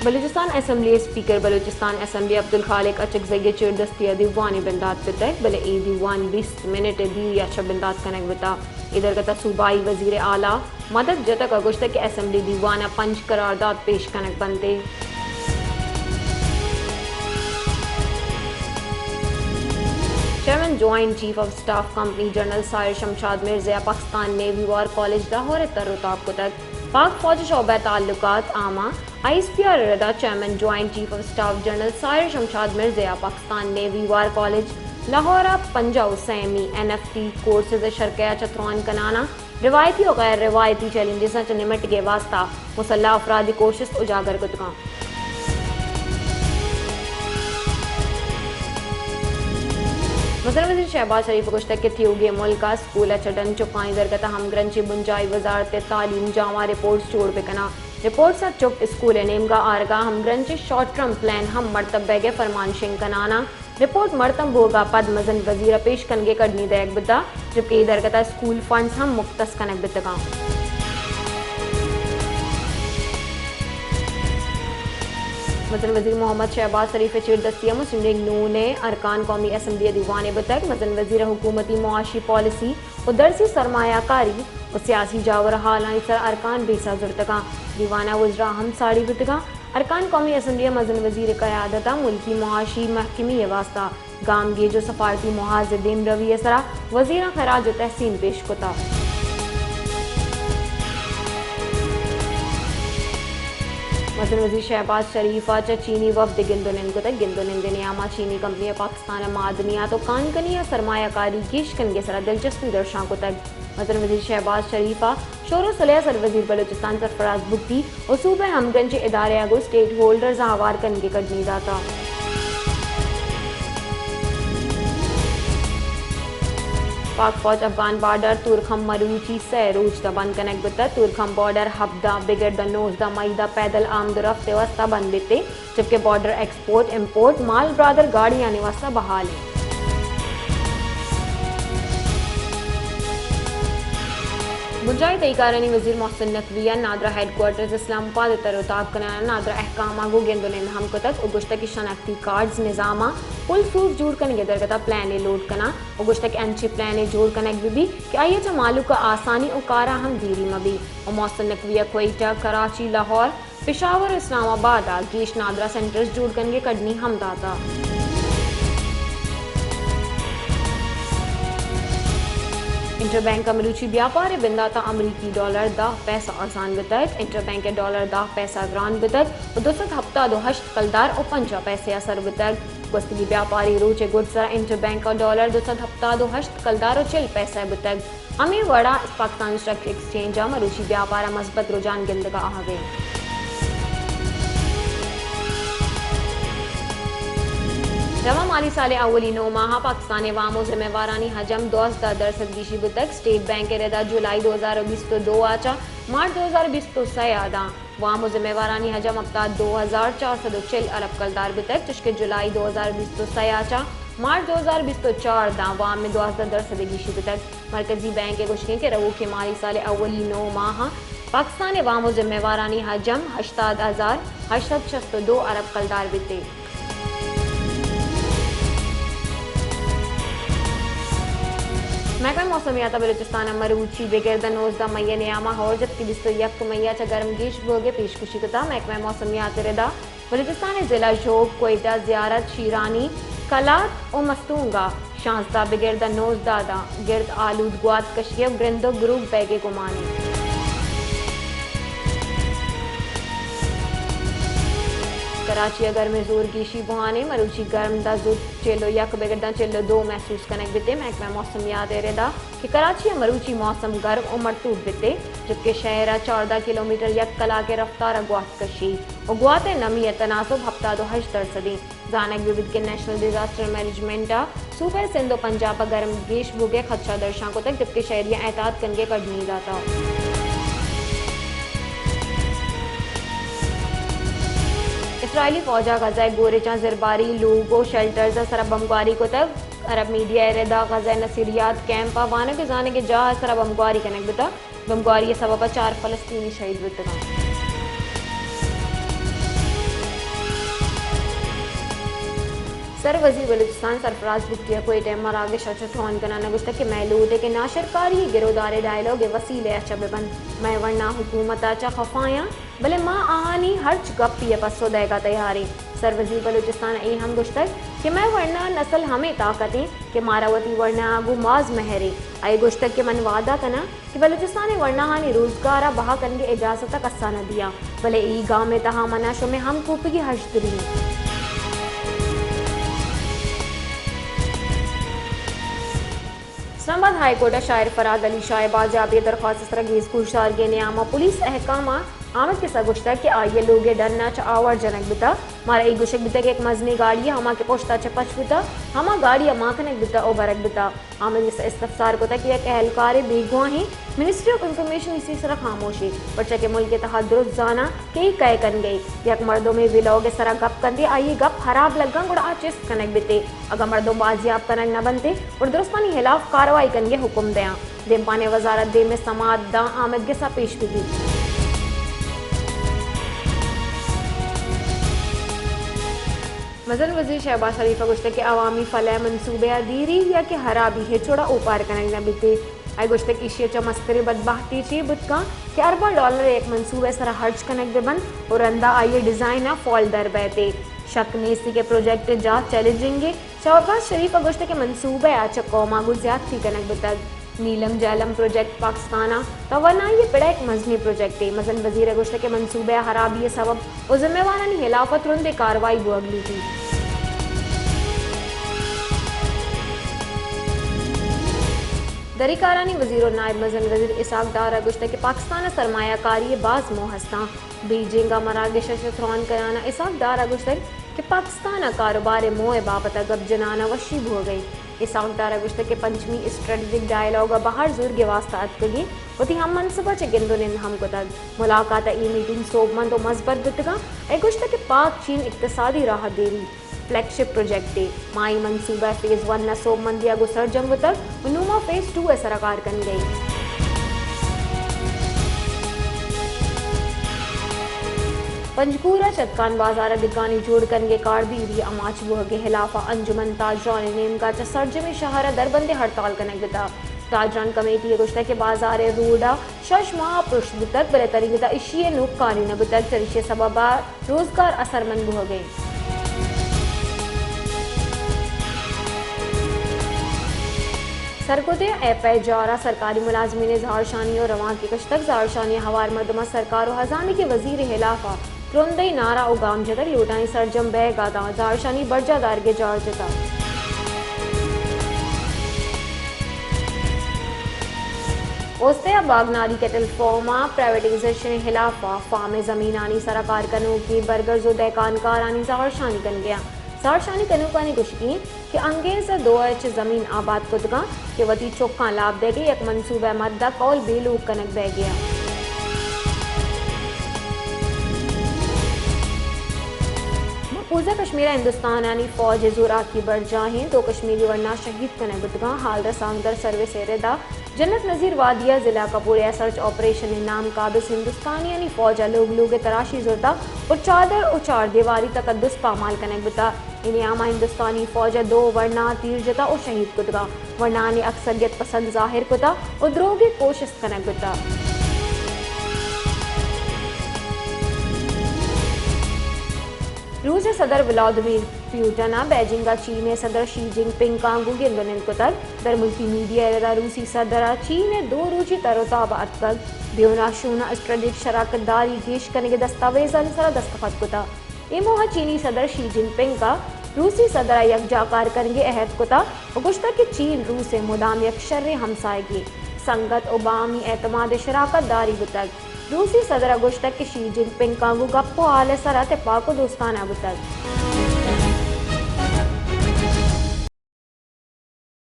بلوچستان اسمبلی ءِ اسپیکر بلوچستان اسمبلی عبدالخالق اچکزئی ءِ چیردستی ءَ دیوانے بندات بوتگ، بلے اے دیوان بیست منٹ ءِ دیری ءَ چہ بندات کنگ بوتگ۔ اے درگت ءَ صوبائی وزیر اعلی مدد جتگ ءُ گوشتگ کہ اسمبلی دیوان ءَ پنچ قرارداد پیش کنگ بنت۔ Chairman joint chief of staff company general Sahir Shamshad Mirza ءَ Pakistan navy war college Lahore ءَ تر ءُ تاب کتگ۔ پاک فوج ءِ شعبہ تعلقات عامہ، آئی ایس پی آر ءِ ردا chairman joint chief of staff general Sahir Shamshad Mirza ءَ Pakistan navy war college Lahore ءَ پنجاہ ءُ سیمی این ایف ٹی کورسز ءِ شرکہ ءَ چہ تران کنان ءَ روایتی ءُ غیر روایتی چیلنجز ءَ چہ نمٹگ ءِ واستہ مسلح افرادی کوشست اجاگر کتگ اَنت۔ مزن وزیر شہباز شریف ءَ گوشتگ کہ تیوگیں ملک ءَ اسکول ءَ چہ ڈن چکانی درگت ءَ ہمگرنچیں بنجاہی وزارت تعلیم جاواں رپورٹس جوڑ بہ کناں۔ رپورٹس ءَ چک اسکول ءِ نیمگ ءَ آرگ ءَ ہمگرنچیں شارٹ ٹرم پلان ہم مڑتب بئیگ ءِ فرمان شنگ کنان ءَ۔ رپورٹ مڑتب بوگ ءَ پد مزن وزیر ءَ پیش کنگ ءِ کڈنی دئیگ بوتگ، جبکہ اے درگت ءَ اسکول فنڈز ہم مختص کنگ بوتگ اَنت۔ مزن وزیر محمد شہباز شریف ءِ چیردستی ءَ مسلم لیگ نون ءِ ارکان قومی اسمبلی ءِ دیوانے بوتگ۔ مزن وزیر ءَ حکومتی معاشی پالیسی ءُ درسی سرمایہ کاری ءُ سیاسی جاور ءُ حالانی سر ارکان بیسہ زرتگ اَنت۔ دیوان ءَ وزراء ہم ساڑی بوتگ اَنت۔ ارکان قومی اسمبلی ءَ مزن وزیر ءِ قیادت ءَ ملکی معاشی محکمی ءِ واستہ گامگیج ءُ سفارتی محاذ ءِ دیمروی ءِ سرا وزیراں خراج ءُ تحسین پیش کتگ۔ مزن وزیر شہباز شریف ءَ چہ چینی وفد ءِ گند ءُ نند کتگ۔ گند ءُ نند ءِ نیام ءَ چینی کمپنی ءَ پاکستان ءِ معدنیات ءُ کانکنی ءَ سرمایہ کاری گیش کنگ ءِ سرا دلچسپی درشان کتگ۔ مزن وزیر شہباز شریف ءَ شور ءُ صلح ءِ سروزیر بلوچستان سرفراز بگٹی ءُ صوبہ ءِ ہمگرنچیں ادارہ ءَ گوں اسٹیک ہولڈرز ءَ ہوار کنگ ءِ کڈنی داتگ۔ پاک فوج افغان بارڈر تورخم مروچی سئے روچ داں بند کنگ بوتگ۔ تورخم بارڈر ہبدہ بگر داں نوزدہ مئی داں پیدل آمد ءُ رفت ءِ واستہ بند بیت، جبکہ بارڈر ایکسپورٹ امپورٹ مال برادر گاڑیانی واستہ بحال اِنت۔ بنجاہی تہی کارانی وزیر محسن نقوی ءَ نادرا ہیڈ کوارٹرز اسلام آباد ءِ تر ءُ تاب کنان ءَ نادرا احکاماں گوں گند ءُ نند ہم کتگ ءُ گوشتگ کہ شناختی کارڈز نظام ءَ پل سوز جوڑ کنگ ءِ درگت ءَ پلانے لوڈ کناں ءُ گوشتگ کہ انچیں پلانے جوڑ کنگ بہ بیت کہ آئی ءَ چہ مہلوک ءَ آسانی ءُ کار ءَ ہم دیری مہ بیت ءُ محسن نقوی ءَ کوئٹہ، کراچی، لاہور، پشاور ءُ اسلام آباد ءَ گیش نادرا سینٹرز جوڑ کنگ ءِ کڈنی ہم داتگ۔ انٹر بینک ءَ مروچی بیاپار ءِ بندات ءَ امریکی ڈالر دہ پیسہ ارزان بوتگ۔ انٹر بینک ءِ ڈالر دہ پیسہ گران بوتگ ءُ دو سد ہپتاد ءُ ہشت کلدار ءُ پنجاہ پیسہ ءَ سر بوتگ۔ گوستگیں بیاپاری روچ ءِ گڈ سرا انٹر بینک ءِ ڈالر دو سد ہپتاد ءُ ہشت کلدار ءُ چل پیسہ بوتگ۔ ہمے وڑا پاکستان اسٹاک ایکسچینج ءَ مروچی بیاپار ءَ مثبت رجحان گندگ ءَ آہگ ءَ اِنت۔ رواں مالی سال ءِ اولی نو ماہ ءَ پاکستان ءِ وام ءُ ذمہ وارانی حجم دوازدہ درسد گیشی بوتگ۔ اسٹیٹ بینک ءِ ردا جولائی دو ہزار ءُ بیست ءُ دو ءَ چہ مارچ دو ہزار ءُ بیست ءُ سئے ءَ داں وام ءُ ذمہ وارانی حجم ہپتاد دو ہزار چار سد ءُ چل ارب کلدار بوتگ، چشکہ جولائی دو ہزار بیست ءُ سئے ءَ چہ مارچ دو ہزار بیست ءُ چار داں وام ءِ دوازدہ درسد ءِ گیشی بوتگ۔ مرکزی بینک ءِ گوشگ اِنت کہ روکیں مالی سال ءِ اولی نو ماہ ءَ پاکستان ءِ وام ءُ ذمہ وارانی حجم ہشتاد ہزار ہشت سد شست ءُ دو ارب کلدار بیت۔ محکمہ موسمیات ءَ بلوچستان ءَ مروچی بگر داں نوزدہ مئی ءِ نیام ءَ ہور جت کہ بیست ءُ یک مئی ءَ چہ گرم گیش بوگ ءِ پیشگوشی کتگ۔ محکمہ موسمیات ءِ ردا بلوچستان ءِ ضلع ژوب، کوئٹہ، زیارت، شیرانی، قلات ءُ مستونگ ءَ شانزدہ بگر داں نوزدہ داں گرد آلود گوات کشی ءُ گرند ءُ گروک بئیگ ءِ گمان اِنت۔ کراچی ءَ گرم ءِ زور گیشی بوان اِنت، مروچی گرم داں زوت چل ءُ یک بگر داں چل ءُ دو محسوس کنگ بیت۔ محکمہ موسمیات ءِ ردا کہ کراچی ءَ مروچی موسم گرم ءُ مرطوب بیت، جبکہ شہر ءَ چاردہ کلومیٹر یک کلاک ءِ رفتار ءَ گوات کشی ءُ گوات ءِ نمی ءِ تناسب ہپتاد ءُ ہشت درسد اِنت۔ زانگ بہ بیت کہ نیشنل ڈیزاسٹر مینجمنٹ ءَ صوبہ سندھ ءُ پنجاب ءَ گرم گیش بوگ ءِ خدشہ درشان کتگ، جبکہ شہریاں احتیاط کنگ ءِ کڈنی داتگ۔ اسرائیلی فوج ءَ غزہ ءِ گوریچاں زرباری لوگ ءُ شیلٹرز ءِ سرا بمبگواری کتگ۔ عرب میڈیا ءِ ردا غزہ ءِ نصیریات کیمپ ءَ وانگ ءُ زانگ ءِ جاہ ءِ سرا بمبگواری کنگ بوتگ۔ بمبگواری ءِ سبب ءَ چار فلسطینی شہید بوتگ اَنت۔ سر وزیر بلوچستان سرفراز بگٹی ءَ کوئٹہ ءَ مراگش ءَ چہ تران کنان ءَ گوشتگ کہ مئے لوٹ اِنت کہ ناشرکاری ءِ گرودار ءِ ڈائیلاگ ءِ وسیلہ ءَ چہ بہ بنت۔ مئے ورنا حکومت ءَ چہ خفایاں، بلے ما آہانی ہرچ گپے ءِ پسو دئیگ ءَ تیار ایں۔ سر وزیر بلوچستان ءَ اے ہم گوشتگ کہ مئے ورنا نسل ہمے تاکت اِنت کہ مارا وتی ورنا ءَ گوں باز مہر اِنت۔ آئی ءَ گوشتگ کہ من وعدہ کناں کہ بلوچستان ءِ ورناہانی روزگار ءَ بہا کنگ ءِ اجازت ءَ کس ءَ نہ دیاں، بلے اے گام ءِ تہا من ءَ شمئے ہمکوپگی ہژدری اِنت۔ اسلام آباد ہائی کورٹ ءَ شاعر فرہاد علی شاہ ءِ بازیابی ءِ درخواست ءِ سرا گیش کوشدارگی ءِ نیام ءَ پولیس احکام ءَ آمد گس ءَ گوشتگ کہ آئی ءِ لوگ ءِ ڈن ءَ چہ آوار جنگ بوتگ۔ مارا اے گوشگ بوتگ کہ یک مزنیں گاڑی ءَ ہما کہ پشت ءَ چہ پچ بوتگ، ہما گاڑی ءَ مان کنگ بوتگ ءُ برگ بوتگ۔ آمد گس ءَ استفسار کتگ کہ یک اہلکارے بیگواہیں، منسٹری آف انفارمیشن ایشی ءِ سرا خاموش اِنت، پرچا کہ ملک ءِ تہا درست زاناں کہ اے کئے کنگ ءَ اِنت۔ یک مردمے ولاگ ءِ سرا گپ کنت ءُ آئی ءِ گپ ہراب لگاں گڑا آ چست کنگ بیت ءُ اگاں مردم بازیاب کنگ نہ بنت گڑا درستانی ہلاف کاروائی کنگ ءِ حکم دیاں۔ دیمپان ءِ وزارت دیم ءَ سماعت داں آمد گس ءَ پیش بہ بیت۔ مزن وزیر شہباز شریف ءَ گوشتگ کہ عوامی فلاح ءِ منصوبہ ءَ دیری یا کہ ہرابی ہچ وڑ ءَ اوپار کنگ نہ بیت۔ آئی ءَ گوشتگ ایشی ءَ چہ مستریں بدبہتی چے بوت کنت کہ ارباں ڈالر ءِ یک منصوبہ ءِ سرا ہرچ کنگ بہ بنت ءُ رندا آئی ءِ ڈیزائن ءَ فالٹ در بئیت۔ شک نیست کہ پروجیکٹ ءِ جاہ چیلنجنگ اِنت۔ شہباز شریف ءَ گوشتگ کہ منصوبہ ءَ چہ قوم ءَ گوں زیادتی کنگ بوتگ۔ نیلم جہلم پروجیکٹ پاکستان ءِ توانائی ءِ پڑ ءَ یک مزنیں پروجیکٹے۔ مزن وزیر ءَ گوشتگ کہ منصوبہ ءِ ہرابی ءِ سبب ءُ ذمہ وارانی ہلاف ءَ ترندیں کاروائی بوگ لوٹیت۔ دری کارانی وزیر ءُ نائب مزن وزیر اسحاق ڈار ءَ گوشتگ کہ پاکستان ءَ سرمایہ کاری ءِ باز موہ ہستاں۔ بیجنگ ءَ مراگش ءَ چہ تران کنان ءَ اسحاق ڈار ءَ گوشتگ کہ پاکستان ءَ کاروبار ءِ موہ ءِ بابت ءَ گپ جنان ءَ وشی بوگ ءَ اِنت۔ اسحاق ڈار ءَ گوشتگ کہ پنچمی اسٹریٹجک ڈائیلاگ ءَ بہر زور گواستہ اتکگیں وتی ہم منصباں چہ گند ءُ نند ہم کتگ۔ ملاقات ءَ اے میٹنگ سوبمند ءُ مزبر بوتگاں۔ آئی ءَ گوشتگ کہ پاک چین اقتصادی راہ ءَ دیری فلیگ شپ پروجیکٹے۔ ما اے منصوبہ ءِ فیز ون ءَ سوبمندی ءَ گوں سرجم بوتگ ءُ نوں ما فیز ٹو ءِ سرا کار کنگ ءَ ایں۔ پنجگور ءَ چتکان بازار ءَ دگانی جوڑ کنگ ءِ کاردیری آماچ بوگ ءِ ہلاف ءَ انجمن تاجرانی نیمگ ءَ چہ سرجمیں شہر ءَ دربند ءِ ہڑتال کنگ بوتگ۔ تاجران کمیٹی ءَ گوشتگ کہ بازار ءِ روڈ ءَ شش ماہ ءَ پرشت بوتگ، بلے تنیگت ءَ ایشی ءِ نوکانی نہ بوتگ، چریشی ءِ سبب ءَ روزگار اثرمند بوگ ءَ اِنت۔ سرگودھے ءَ پہ جار ءَ سرکاری ملازمین ءِ زہرشانی ءُ روانکے کشتگ۔ زہرشانی ءَ ہوار مردماں سرکار ءُ ہزانگی وزیر ءِ ہلاف ءَ ترندیں نعرہ ءُ گام جتگ، لوٹانی سرجم بیگ ءَ داں زہرشانی برجاہ دارگ ءِ جار جتگ۔ اوست ءَ باگناری کیٹل فارم ءِ پرائیویٹائزیشن ءِ ہلاف ءَ فارم ءِ زمینانی سرا کار کنوکیں برگرز ءُ دہکان کارانی زہرشانی کنگ ءَ اَنت۔ زہرشانی کنوکانی گوشگ اِنت کہ انگیز ءَ دو ءَ چہ زمین آباد کتگ اَنت کہ وتی چکاں لاپ دئیگ ءِ یک منصوبہ ءِ مد ءَ کول بے لوگ کنگ بیگ ءَ اَنت۔ مقبوضہ کشمیر ءَ ہندوستانانی فوج ءِ زوراکی برجاہ اِنت، دو کشمیری ورنا شہید کنگ بوتگ اَنت۔ حال رسانکدر سروس ءِ رد ءَ جنت نذیر وادی ءَ ضلع کپوڑے ءَ سرچ آپریشن ءِ نام قابض ہندوستانیانی فوج ءَ لوگ لوگ ءَ تراشی زرتگ ءُ چادر ءُ چاردیواری تقدس پامال کنگ بوتگ۔ اے نیام ءَ ہندوستانی فوج ءَ دو ورنا تیر جتگ ءُ شہید کتگ اَنت۔ ورناہانی اکثریت پسند ظاہر کتگ ءُ دروگ ءِ کوشست کنگ بوتگ۔ روس ءِ صدر ولادیمیر پیوٹن ءَ بیجنگ ءَ چین ءِ صدر شی جن پنگ ءَ گوں گند ءُ نند کتگ۔ درملکی میڈیا ءِ ردا روسی صدر ءَ چین ءِ دو روچی تر ءُ تاب ءَ اتکگ دیونا شون ءَ اسٹریٹجک شراکت داری گیش کنگ ءِ دستاویزانی سرا دستخط کتگ۔ اے موہ ءَ چینی صدر شی جن پنگ ءَ روسی صدر ءَ یکجاہ کار کنگ ءِ عہد کتگ ءُ گوشتگ کہ چین روس ءِ مدام یک شریں ہمساہگے، سنگت ءُ باہمی اعتماد ءُ شراکت داری بوتگ۔ روسی صدر ءَ گوشتگ کہ شی جن پنگ ءَ گوں گپ ءُ ہال ءِ سرا تپاک ءُ دوستانہ بوتگ۔